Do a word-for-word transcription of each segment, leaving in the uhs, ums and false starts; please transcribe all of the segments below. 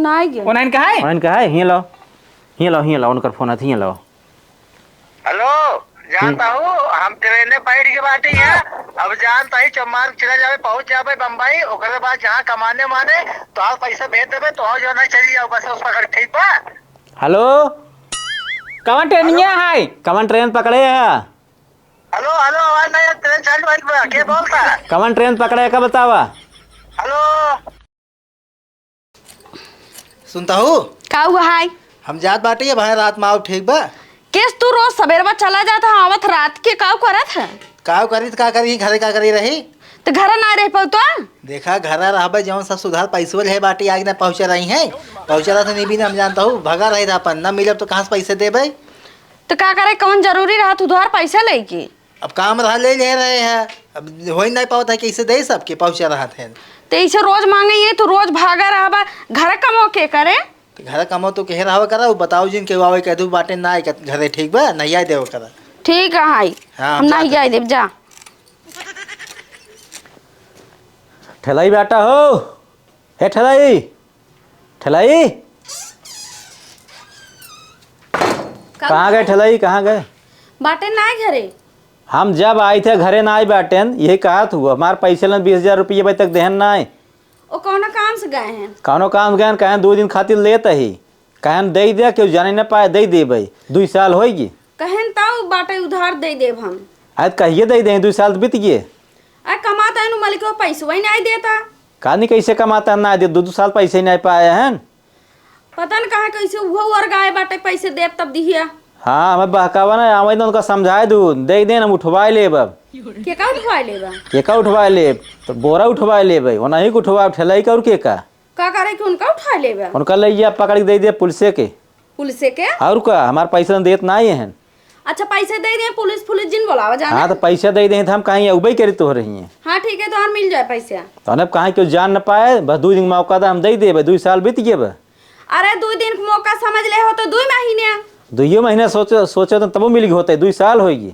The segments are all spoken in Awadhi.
ना आइ गए। ओनहिन कहा है? ओनहिन कहा है? हियाँ लाओ, हियाँ लाओ, हियाँ लाओ, उनकर फोन है, हियाँ लाओ। हेलो, जानता हूँ, हम ट्रेन में बैठ के बाटी है। अब जानता ही, चौमार चले जावे, पहुँच जावे बम्बई, ओकरे बाद जहाँ कमाने माने, तो आप पैसा भेज देवे, तो आओ जो ना चली जाओ, बस उस पकड़, ठीक बा? हेलो, कवन ट्रेनिया है? कवन ट्रेन पकड़े है? हेलो, हेलो, आवाज नहीं, ट्रेन चालू है, के बोलता? कवन ट्रेन पकड़े है, का बतावा? हेलो। सुनता हूँ? का हुआ है? हम जात बाटी है भाई, रात में आओ, ठीक बा? केस तू रोज सबेरवा चला जात है, आवत रात के काव करत है? काव करी त का करी, घरे का करी रही? त घर ना रह पाऊ तो? देखा, घर रहबे, जौन सब सुधार पैसो ले बाटी, आगे ना पहुँचा रही है, पहुँचा रहा तो नहीं भी ना, हम जानता हूँ, भगा रही था अपन, ना मिलब तो कहाँ से पैसे देबे? त का करे, कौन जरूरी रहा तू उधार पैसा लेके? अब काम रहा, ले ले रहे हैं, अब हो ही नहीं पावत है, कैसे दे सबके पहुँचा रहा थे। त ऐसे रोज मांगे ये, तू रोज भागा रहबा, घर कमो के करे? त घर कमो तो कहे रहवा करा, उ बताओ जिन के आवे कह दू बाटे ना आए घरे, ठीक बा? नहीं आए देव करा। ठीक है, हाय। हाँ, हम जा नहीं तनी। आए देव, जा। ठेलाई बेटा हो, हे ठेलाई, ठेलाई। का कहाँ गए ठेलाई, कहाँ गए? बाटे ना घरे। हम जब आई थे घरे ना आई बाटेन, यही कहत हुआ, हमार पैसे लन बीस हजार रुपये अभी तक देहन ना आए। ओ कौनो काम से गए हैं? कौनो काम गए हैं, कहें दो दिन खातिर लेत ही, कहें दे दे, केहू जाने न पाए, दे देबे, दुई साल होइगी। कहें तउ बाटे उधार दे देब हम। आज कहिए दे दे, दुई साल तो बीत गए। आ कमाता है नु मलिक, वो पैसवा ही नहीं देता। का नहीं कैसे कमाता है, ना दे, दो, दो साल पैसे ही नहीं पाए हैं। पता न कहाँ कैसे उहो उर गाए बाटे, पैसे देब तब दिहिया। हाँ, हमें बहकावा ना, आवे तो उनका समझाए दू, दे दे, हम उठवाए लेब अब। के का उठवाए लेबा? के का उठवाए लेब? तो बोरा उठवाए लेबे, ओनाही के उठवाए, ठेलाई का और के का? का करे कि उनका उठवाए लेबा? उनका ले जा पकड़ के दे दे पुलिसे के। पुलिसे के? और का, हमार पैसा देत ना आए हैं। अच्छा, पैसे दे दे, पुलिस, पुलिस जिन बोलावा जाना। हाँ, तो पैसा दे दे, तो हम कहीं उबई करी तो रही हैं। हाँ, ठीक है, तो और मिल जाए पैसा। तो अब कहाँ केहू जान न पाए, बस दो दिन मौका दा, हम दे देबे, दो साल बीत गए बा। अरे, दो दिन के मौका समझ ले हो तो दो महीने। दुइयो महीना सोचो, सोचो तो तबो मिल गए होते, दो साल होइगी।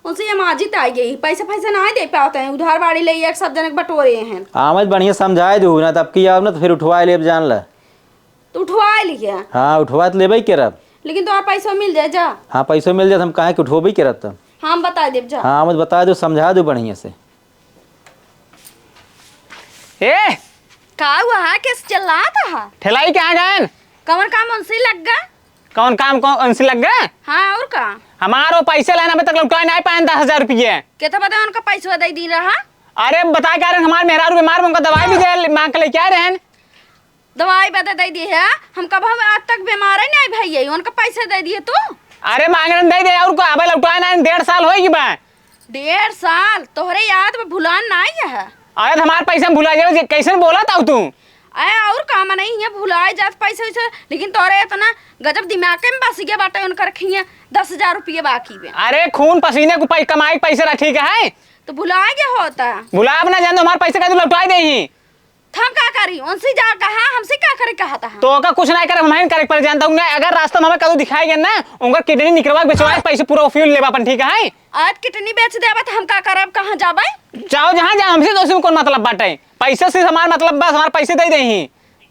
उनसे ये माजित आ गई, पैसा, पैसा ना दे पाते हैं, उधार बाड़ी ले एक सब जनक बटोरे हैं। आमद बढ़िया समझाए दू ना, तब की आओ ना तो फिर उठवाए लेब जान ला। तो उठवाए लिया। हाँ, उठवा तो लेबे करब। लेकिन तोहार पैसा मिल जाए जा। हाँ, पैसा मिल जाए, हम काहे के उठोबे करब तब। हाँ, हम बता देब जा। हाँ, आमद बता दो, समझा दो बढ़िया से। ए! का हुआ है? कैसे चिल्लात है? ठेलाई कहाँ गए? कौन काम उनसे लग गए? कौन काम कौन उनसे लग गए? हाँ, और का? हमारो पैसे लेना अभी तक लौटा नहीं पाए दस हजार रुपये। के तो बता उनका पैसा दे दी रहा? अरे बता क्या रहे, हमारे मेहरारू बीमार में उनका दवाई भी दे, मांग के लेके आए रहन। दवाई बदे दे दी है, हम कब हम आज तक बीमार ही नहीं भई है, उनका पैसे दे दिए तू? अरे मांगन दे दे, और का, अबे लौटाए ना, डेढ़ साल होई बा। डेढ़ साल? तोहरे याद में भुलान ना आई है। अरे तो हमार पैसा में भुला जावे, कैसे बोला था तू? अरे और का, मने ये भुलाए जात पैसे वैसे, लेकिन तोहरे इतना गजब दिमाग में बस गया बाटे, उनकर खिया दस हजार रुपये बाकी बे। अरे खून पसीने को पै-, कमाई पैसे रहा, ठीक है? तो भुला गया होता। भुलाब ना जान, हमार पैसे का तू लौटाए दे ही। तो हम का करी? उनसे जा कहा, हमसे का करे कहा था? तो ओका कुछ नहीं करे, हम ही करे पर जानता हूँ ना। अगर रास्ता में हमें कदू दिखाई गया ना, उनका किडनी निकलवा के बेचवा के पैसे पूरा वसूल लेबा अपन, ठीक है? आज किडनी बेच देबा तो हम का करब, कहाँ जाबे? जाओ जहाँ जाओ, हमसे दोस्ती में कौन मतलब बाटे? पैसे से हमार मतलब बस, हमार पैसे दे दे ही।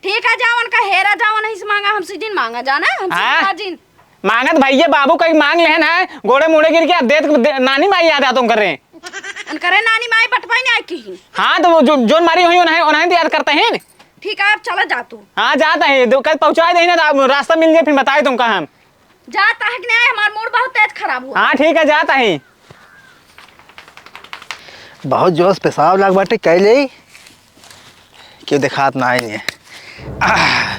ठीक है, जाओ उनका हेरा, जाओ नहीं से मांगा, हमसे जिन मांगा जाना, हमसे हाँ। मांगा जिन। मांगत भैया बाबू कहीं मांग लेहन है, गोड़े मुड़े गिर के देत, दे, नानी माई याद आत उनकरे। उनकरे नानी माई बटवाई नहीं आई की। हाँ, तो वो जो, जोन मारी हुई उन्हें, उन्हें तो याद करते हैं। ठीक है, अब चला जा तू। हाँ, जाता है, दो, कल पहुँचा दे ना, रा-, रास्ता मिल जाए, फिर बताए तुमका हम। जाता है कि नहीं, हमार मूड बहुत तेज खराब हुआ। हाँ, ठीक है, जाता है। बहुत जोर से पेशाब लाग बाटे, कह ले। केहू देखात ना है। आह।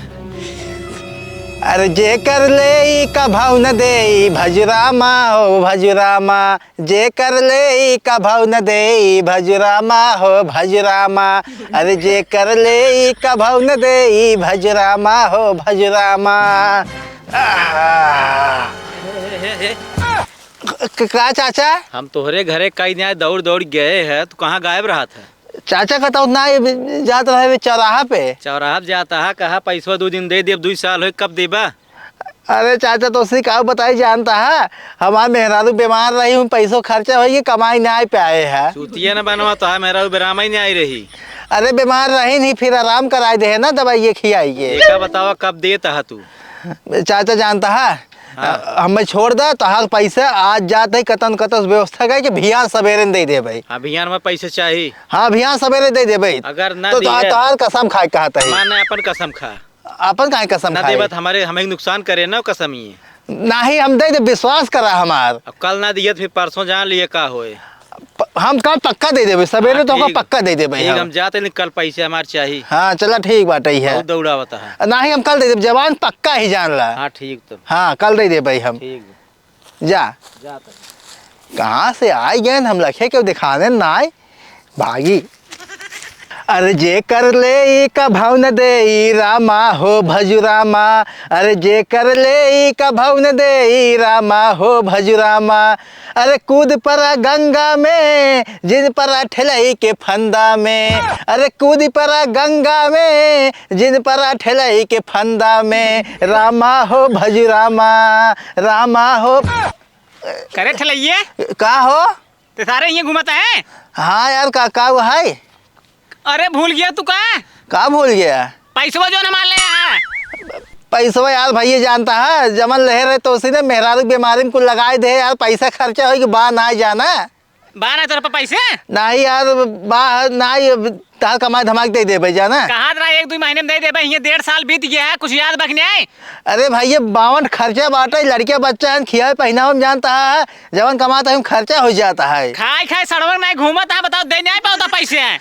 अरे जेकर लेई कभऊ न देई भजुरामा हो भजुरामा, जेकर लेई कभऊ न देई भजुरामा हो भजुरामा, अरे जेकर लेई कभऊ न देई भजुरामा हो भजुरामा। आह। क-, क-, का चाचा? हम तोहरे घरे कई दिन दौड़ दौड़ गए हैं, तू कहाँ गायब रहत है? चाचा का तो ना ये जात रहे वे चौराहा पे। चौराहा पे जाता है, कहा पैसवा दो दिन दे देब, दुई साल होई, कब देबा? अरे चाचा, तोसी का बताई, जानता है, हमार मेहरारू बीमार रही, हम पैसो खर्चा होई, कमाई नाहीं पाए है। चूतिया न बनवा, तोहार मेहरारू बेरामा ही नाहीं आई रही। अरे बीमार रही नहीं, फिर आराम कराई दे है ना, दवाई ये खियाई के। ये का बतावा, कब देत है तू? चाचा जानता है, हाँ। अ, हमें छोड़ दे, तोहार पैसा आज जात है, कतन कतस व्यवस्था करके बिहान सबेरे न दे देबे। हाँ, बिहान में पैसे चाही। हाँ, बिहान सबेरे दे देबे। अगर ना तो तोहार, दिए, तोहार कसम खाए कहत है। माने अपन कसम खा। अपन काहे कसम ना खाए? देबा त हमारे, हमें नुकसान करे ना कसम ही। नाही, हम दे दे, विश्वास करा हमार। अब कल ना दिए त फिर परसों जान लिए का होए। प-, हम कल पक्का दे देबे, सबेरे हाँ, तो होगा ठीक। पक्का दे देबे ठीक, हम। हम जाते नहीं, कल पैसे हमार चाही। हाँ, चला ठीक बाटे ही है। बहुत दौड़ावत है। नाही, हम कल दे देबे, जवान पक्का ही जान ला। हाँ, ठीक तो। हाँ, कल दे देबे हम। ठीक। जा। जा तब। कहाँ से आई गए हम लखे के दिखाने नाय भागी। अरे जे कर ले ई का भाव न दे ई रामा हो भजुरामा। अरे जे कर ले ई का भाव न दे ई रामा हो भजुरामा। अरे कूद परा गंगा में, जिन परा ठेलई के फंदा में। अरे कूद परा गंगा में, जिन परा ठेलई के फंदा में। रामा हो भजुरामा, रामा हो। करे ठेलैये? का हो? ते सारे हियाँ घूमत है? हाँ यार, का, का हुआ है? अरे भूल गया तू का? का भूल गया? पैसवा जो न मान ले है। पैसवा यार भैया जानता है, जमन लहे रहे तो उसी ने मेहरारू बीमारी में कुल लगाए दे यार, पैसा खर्चा होई कि बा ना जाना। बा ना तोर पे पैसे? नाही यार, बा नाही, तार कमाई धमाई दे देबे जाना। कहा त रहा एक दुइ महीने में दे देबे, ये डेढ़ साल बीत गया है, कुछ याद बा कि नहीं? अरे भाई, ये बावन खर्चा बाटे, लड़के बच्चा हैं, खियावे पहिनावे में जानता है, जवन कमाता है, खर्चा हो जाता है। खाए खाए सड़वक नहीं घूमत है, बताओ, दे नहीं पावता पैसे हैं।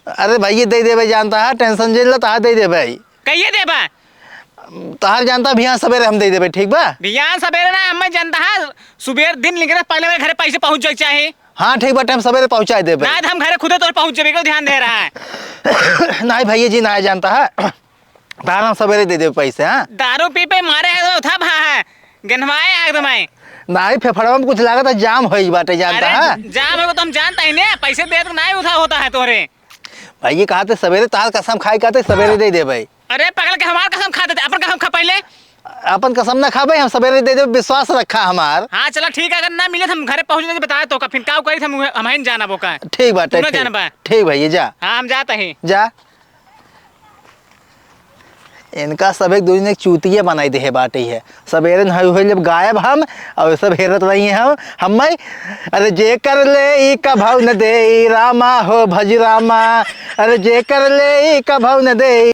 अरे भाई, ये दे देबे जानता है, tension जिन ला, तहा दे देबे। कहिए देबे? तहार जानता, बिहान सबेरे हम दे देबे, ठीक बा? बिहान सबेरे ना, हमें जानता है, सुबेर दिन निकले पहले मेरे घरे पैसे पहुँच जाए चाहे। हाँ, ठीक बाटे, हम सबेरे पहुँचाई देबे। ना, तो हम घरे खुदे तोर पहुँच जेबे, क्यों ध्यान दे रहा है? नाही भैया जी, नाही जानता है। तार हम सबेरे दे देबे पैसे, हाँ? दारू पी पे मारे है तो था भा है, गन्हवाए है एकदम है। नाही, फेफड़वा में कुछ लागत है, जाम होई बाटे, जानता अरे, है? जाम है वो तो हम जानता ही नहीं, पैसे दे तो नहीं उठा होता है तोरे। भाई, ये कहा थे सबेरे, तार कसम खाई कहा थे सबेरे दे देबे। अरे, पकड़ के हमार कसम खा देते, अपन कसम खा पहले। अपन कसम ना खाबे, हम सबेरे दे देबे, विश्वास रखा हमार। हाँ, चला ठीक है, अगर ना मिले तो हम घरे पहुँच जाए, बताए तो का, फिर का करी, हम, हम ही जानब ओका। ठीक बाटे, तू ना ठीक। जानबा। ठीक भैया, जा। हाँ, हम जाता ही। जा। इनका सब एक दूसरे ने चूतिया बनाई दे है बाटे है। सबेरे न हुए जब गायब हम, और सब हेरत रही हैं हम, हम भाई, अरे जे कर ले ई का भाव न दे, रामा हो भज रामा, अरे जे कर ले ई का भाव न दे।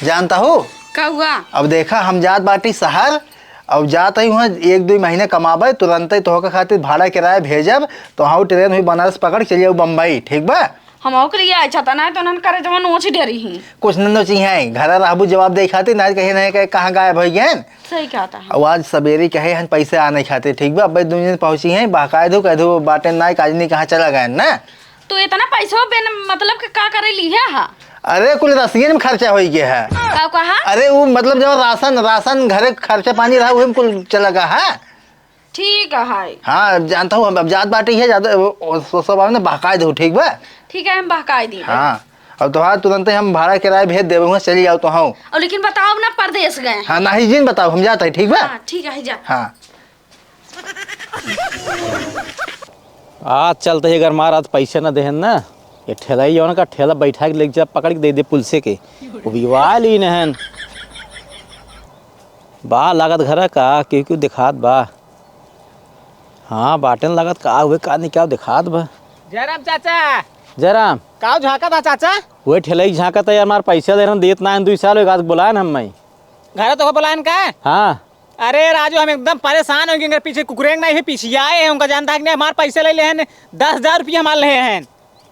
जानता हो? का हुआ? अब देखा, हम जात बाटी शहर, अब जात ही वहाँ एक दुइ महीने कमाबे, तुरंते तोहका खातिर भाड़ा किराया भेजब, तो हाँ, ट्रेन हुई बनारस पकड़ के चली जाऊ बम्बई, ठीक बा? हम ओके लिए अच्छा था, ना तो उन्हन करे जवन नोच डरी ही। कुछ न नोची हैं, घर रहबू जवाब दे खातिर, ना कहे नहीं कहे कहाँ गायब हो गए। सही कहता है। अब आज सबेरे कहे हैं पैसे आने खातिर, ठीक बा? अब दुइ दिन पहुँची हैं, बहकाए दो, कह दो बाटे ना, काजनी कहाँ चला गए ना। तू इतना पैसो बिन मतलब के का करे ली है हा? अरे, कुल रसियन में खर्चा होई गया है। का कहा? अरे, वो मतलब जब राशन, राशन घरे खर्चा पानी रहा, उहे में कुल चला गया है। ठीक है। हाँ, जानता हूँ, हम अब जात बाटी है, ज्यादा वो, वो, वो सब आपने बहकाए दो, ठीक बा? ठीक है, हम बहकाए दी। हाँ, अब तोहार तुरंते हम भाड़ा किराया भेज देबे, वहाँ चली जाओ तो हाँ। और लेकिन बताओ ना, परदेस गए। हाँ, नहीं जिन बताओ, हम जाता है, ठीक बा? हाँ, ठीक है, जा। हाँ। आज चलते ही अगर मारा तो पैसे न देहन ना, ये ठेलाई जौन का ठेला बैठा के लेके जा, पकड़ के दे दे पुलिसे के, वो विवाह ली नहन। बा लागत घर का, क्यों क्यों दिखात बा। हाँ, बाटन लागत का हुए का नहीं क्या दिखात बा। जयराम चाचा। जयराम। काव झांका था चाचा? वही ठेलाई झांका था यार, मार पैसा दे रहन, देत ना है, दुई साल हो गया, आज बुलाए ना हम मैं। घर तो को बुलाए का? हाँ। अरे राजू, हम एकदम परेशान हो गए, पीछे कुकुरेंग नहीं है, पीछे आए हैं, उनका जानता है कि नहीं, हमार पैसे ले ले हैं, दस हजार रुपये हमार ले हैं।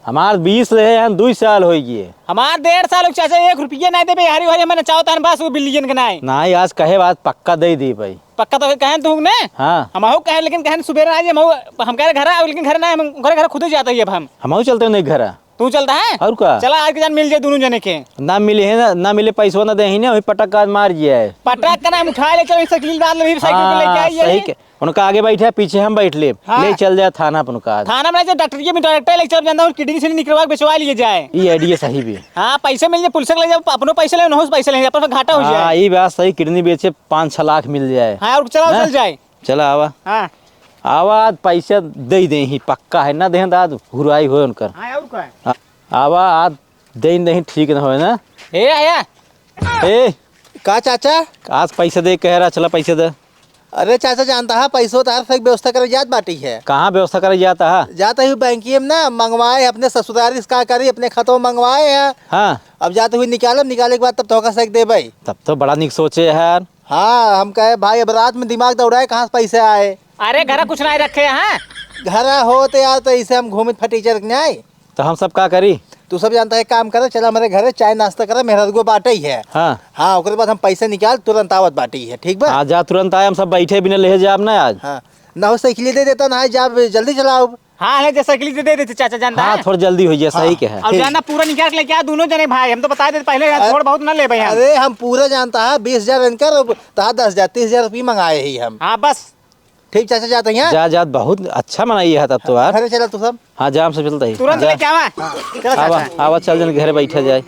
हमार बीस ले हैं, दुई साल हो गए। हमार डेढ़ साल हो चाचा, एक रुपये नहीं देबे, हरी हरी, मैंने चाहता है बस वो बिल्लियन के नहीं। नहीं, आज कहे बात पक्का दे दी भाई। पक्का तो कहें तू ने? हाँ। हम हो कहें, लेकिन कहें सुबह ना आइए, हम हो, हम कह रहे घर आओ, लेकिन घर ना, हम घर, घर खुद ही जाता ही अब हम। हम हो चलते नहीं घर। तू चलता है? और का? चला, आज के जान मिल जाए दोनों जने के। ना मिले है ना, ना मिले, पैसवा ना देही ना, वही पटक के आज मार जिया है। पटक के ना, हम उठा ले चलो, साइकिल डाल ले, साइकिल पे लेके हाँ, आई है। सही के। उनका आगे बैठे, पीछे हम बैठ ले। हाँ। ले चल जाए थाना पर उनका आज। थाना में जो डॉक्टर के भी डायरेक्ट लेके चल जाता हूँ, किडनी से निकलवा के बेचवा लिए जाए। ये आइडिया सही भी है। हाँ, पैसे मिल जाए, पुलिस के ले जाओ, अपनो पैसे ले, उनहूँ से पैसे ले जाए, पर घाटा हो हाँ, जाए। ये बात सही, किडनी बेचे पाँच छह लाख मिल जाए। हाँ, और चलाओ, हाँ? चल जाए। चला आवा। हाँ। आवा, आज पैसा दे दे ही, पक्का है, ना देहें तो आज हुराई होए उनकर। हाँ, और का है? आ-, आवा, आज दे नहीं, ठीक ना होए ना। ए, आया। ए। का चाचा? आज पैसा दे कह रहा, चला पैसा दे। अरे चाचा, जानता है, पैसो तो हर सही व्यवस्था करे जात बाटी है। कहाँ व्यवस्था करे जाता है? जाते हुए बैंकिए में ना मंगवाए, अपने ससुरारी से का करी, अपने खतवा मंगवाए है। हाँ। अब जाते हुए निकालब, निकाले के बाद तब तोहका सही देबे। तब तो बड़ा निक सोचे है यार। हाँ, हम कहे, भाई, अब रात में दिमाग दौड़ाए, कहाँ से पैसे आए? अरे, घर कुछ नहीं रखे हैं। घर होत यार, तो इसे हम घूमित फटीचर के नहीं। तो हम सब का करी? तू सब जानता है, काम करे, चला हमारे घरे, चाय नाश्ता करे, मेहरारू बाटे ही है। हाँ। हाँ, ओकरे बाद हम पैसे निकाल, तुरंत आवत बाटी है, ठीक बा? हाँ, जा, तुरंत आए, हम सब बैठे बिना लेहे जाब ना आज। हाँ, ना हो साइकिल दे देता ना, जाब जल्दी चलाओ। हाँ, है, जे साइकिल दे देते चाचा, जानता हाँ, है? थोड़ा जल्दी हो जाए, सही हाँ। के है। और ठीक। जानता, पूरा निकाल के लेके आ, दोनों जने भाई, हम तो बता देते पहले, अरे, थोड़ा बहुत ना ले भाई हम। अरे, हम पूरा जानता है, बीस हजार इनकर, तहा दस हजार, तीस हजार रुपये मंगाए ही हम। हाँ, बस। ठीक चाचा, जाते हैं। जा, जा, बहुत अच्छा मनाई है तब तो यार। घरे चला तू सब। हाँ, जा, हम सब चलते हैं। तुरंत जा। लेके आवा। हाँ, चला आवा, चाचा। आवा, चल जन घरे बैठा जाए।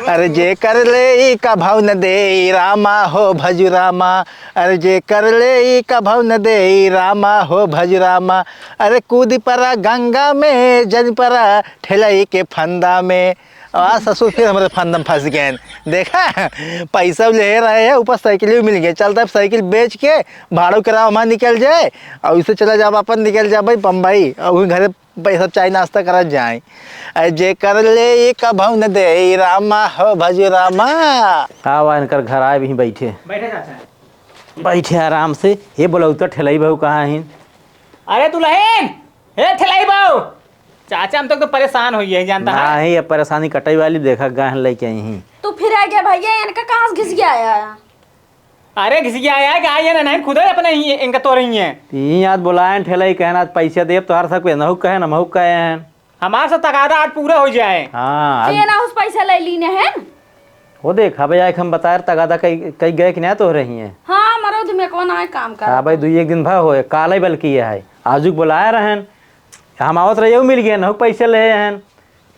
अरे जे कर ले ई कभौ न दे रामा हो भजु रामा, अरे जे कर ले ई कभौ न दे रामा हो भजु रामा, अरे कूद परा गंगा में, जन परा ठेलई के फंदा में। आ ससुर फिर हमरे फंदा में फंस गए। देखा, पैसा ले रहे हैं, ऊपर साइकिल भी मिल गए। चलता है साइकिल बेच के भाड़ो किराया वहाँ निकल जाए और इसे चला जाब, अपन निकल जाब भाई बम्बई, और वहीं घरे भाई सब चाय नाश्ता करत जाए। अरे जे कर ले ई कभौ न दे रामा हो भजु रामा। आवा, इनकर घर आए भी बैठे। बैठे चाचा। बैठे आराम से। ये बोलौता ठेलई बहू कहाँ हिन? अरे दुल्हन, हे ठेलई बहू। चाचा, हम तो एकदम परेशान हो गए, जानता है? नहीं, ये परेशानी कटई वाली, देखा गाहन लेके आई ही। तू फिर आ गया भैया, इनका कहाँ से घिस गया आया? अरे घिस गया आया है, कि आई है ना, नहीं खुद है अपने ही, इनका तो रही है। तीन याद बोलाए ठेलई, कहना आज पैसे देब, तोहार सब के नहु कहे, नमहु कहे हैं। हमार सब तगादा आज पूरा हो जाए। हाँ, आज के ना उस पैसा ले लीने हैं? वो देख, अबे आइक हम बताए, तगादा कई, कई गए कि नहीं तो रही हैं। हाँ, मरो दिमाग को ना काम कर। हाँ भाई, दुई एक दिन भा होए, काले बल्कि ये है। आजुक बुलाए रहन, हम आवत रहे, मिल गए, नहुक पैसे ले हैं।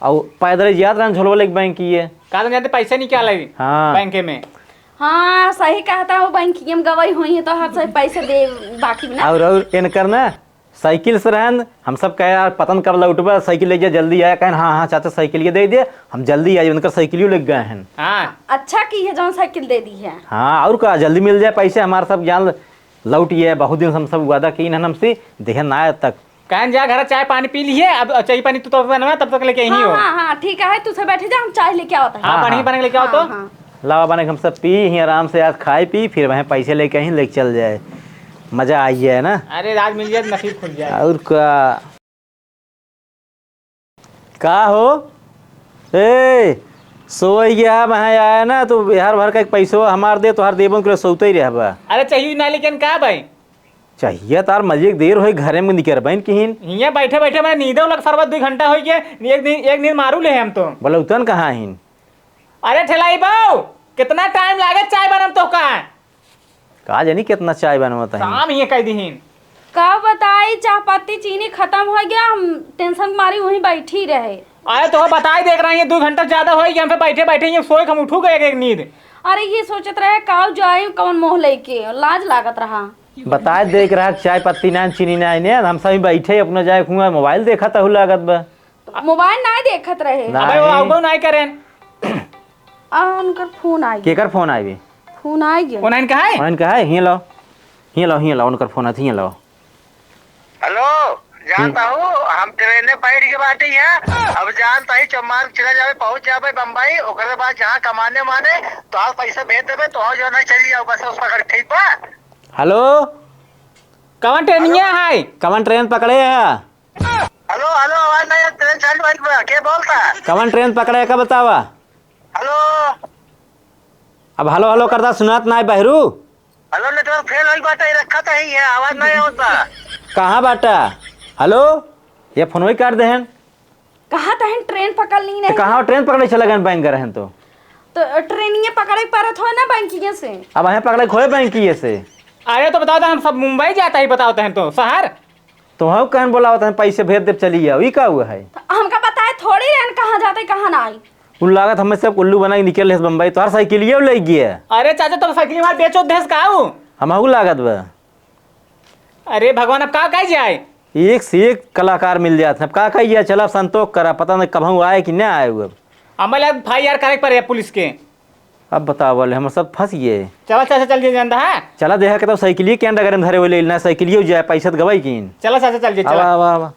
और पैदल जात रहन, झोलवा लेके बैंक किए। का तुम जानते पैसे निकाले हाँ। बैंक में? हाँ, सही कहता हो, बैंक में गवाही हुई है तो हर सही पैसे दे बाकी में ना। और, और इनकर ना, साइकिल से रहन, हम सब कहे, "यार, पता न कब लौटबा, साइकिल ले जा, जल्दी आया।" कहन, "हाँ, हाँ, चाचा, साइकिल ये दे दे, हम जल्दी आई।" उनकर साइकिलियो लग गए हैं। हाँ। अच्छा की है, जौन साइकिल दे दी है। हाँ, और का, जल्दी मिल जाए पैसे, हमारे सब जान लौट ये। बहुत दिन से हम सब वादा की न हमसे, देहे ना आए तक। कहन, "जा घर चाय पानी पी लिए, अब चाय पानी तू तो बनवा, तब तक लेके यहीं हाँ, हो।" हाँ, हाँ, ठीक है, तू से बैठे जा, हम चाय लेके आवत हैं। हाँ, हाँ, पानी हाँ। बना के लेके आओ तो। हाँ, हाँ। लावा बने, हम सब पी ही आराम से, आज खाए पी, फिर वहीं पैसे लेके ही लेके चल जाए, मजा आई जाए ना। अरे, आज मिल जाए, नसीब खुल जाए। और का, का हो? ए, सोई गया, वहाँ आया ना, तो हर भर का एक पैसो हमार दे, तो हर देबो के सोते ही रहबा। अरे, चाहिए ना, लेकिन का भाई? चाहिए तार मजे, देर होई, घरे में निकर बहन किहिन। हियाँ बैठे बैठे मैं नींदे लग सरबत, दो घंटा होई गए, एक दिन, एक नींद मारू ले हम तो। बोले, "उतन कहाँ हिन?" अरे ठेलाई बाऊ, कितना टाइम लागे चाय बनम तो का? का जानी कितना चाय बनवत है। शाम ही कह दीहिन। का बताई, चाह पत्ती चीनी खत्म हो गया, हम टेंशन के मारी वहीं बैठी रहे। अरे तो बताई देख रही है, दो घंटा ज्यादा हो गया, हम पे बैठे बैठे ये सोए के हम उठू गए एक नींद। अरे ये सोचत रहे काऊ जाए कौन मोह लेके, लाज लागत रहा। बताए देख रहा चाय पत्ती ना चीनी ना ने, हम सभी बैठे अपना जाए हुआ मोबाइल देखा तहु लागत बा। मोबाइल नाय देखत रहे। नाय। अबे वो आउबो नाय करेन। आ, उनकर फोन आई। केकर फोन आई बे? फोन आई गया। उन्हन कहा है? उन्हन कहा है? हियाँ लाओ। हियाँ लाओ, हियाँ लाओ, उनकर फोन है, हियाँ लाओ। हेलो, जानता हम्म। हूँ, हम ट्रेन में बैठ के बाटी है। अब जानता ही चौमार चला जावे, पहुँच जावे बम्बई, ओकरे बाद जहाँ कमाने माने, तो आप पैसा भेज देबे, तो जो नहीं चली जाओ, बस उस पर, ठीक बा? हेलो, कवन ट्रेनिया हेलो। है? कवन ट्रेन पकड़े है? हेलो, हेलो, आवाज नहीं है, ट्रेन चालू है, के बोलता? कवन ट्रेन पकड़े का बतावा? हेलो। अब हेलो, हेलो करता सुनात ना है बहरू। हेलो, नेटवर्क फेल होई बाटे, रखा तो ही है, आवाज नहीं आवत बा। कहाँ बाटा? हेलो, ये फोन ही काट देहन। कहा तहन ट्रेन पकड़ ली तो नहीं? कहाँ ट्रेन पकड़े चले गए बैंक गए रहन तो? तो ट्रेनिये पकड़े के परत हो ना बैंकिये से। अब अहें पकड़े खोए बैंकिये से। अरे तो बताओ तो हम सब मुंबई जाता ही, बताओ तहन तो शहर। तो हम कहन बोलावत हैं, पैसे भेज देब, चली आओ, ई का हुआ है? तो हमका बताए थोड़ी रहन कहाँ जाते, कहाँ ना आई। उन लागत हमें सब उल्लू बना के निकल रहे बम्बई, तोहर साइकिलियो ले गया। अरे चाचा, तब साइकिल हमार बेचो देस का हूँ? हमहू लागत बा। अरे भगवान, अब का कही जाए? एक से एक कलाकार मिल जात हैं, अब का कही जाए? चला संतोष करा, पता नहीं कब हम आए कि ना आए अब। हमें लग एफ आई आर करे के पड़े पुलिस के। अब बताओ वाले, हम सब फंस गए। चला चाचा, चल जे जानता है। चला देखा के तो साइकिलिये के अंडा गरम धरे वाले ना, साइकिलियो जाए, पैसा तो गवाई कीन। चला चाचा, चल जे, आवा, चला। आवा, आवा।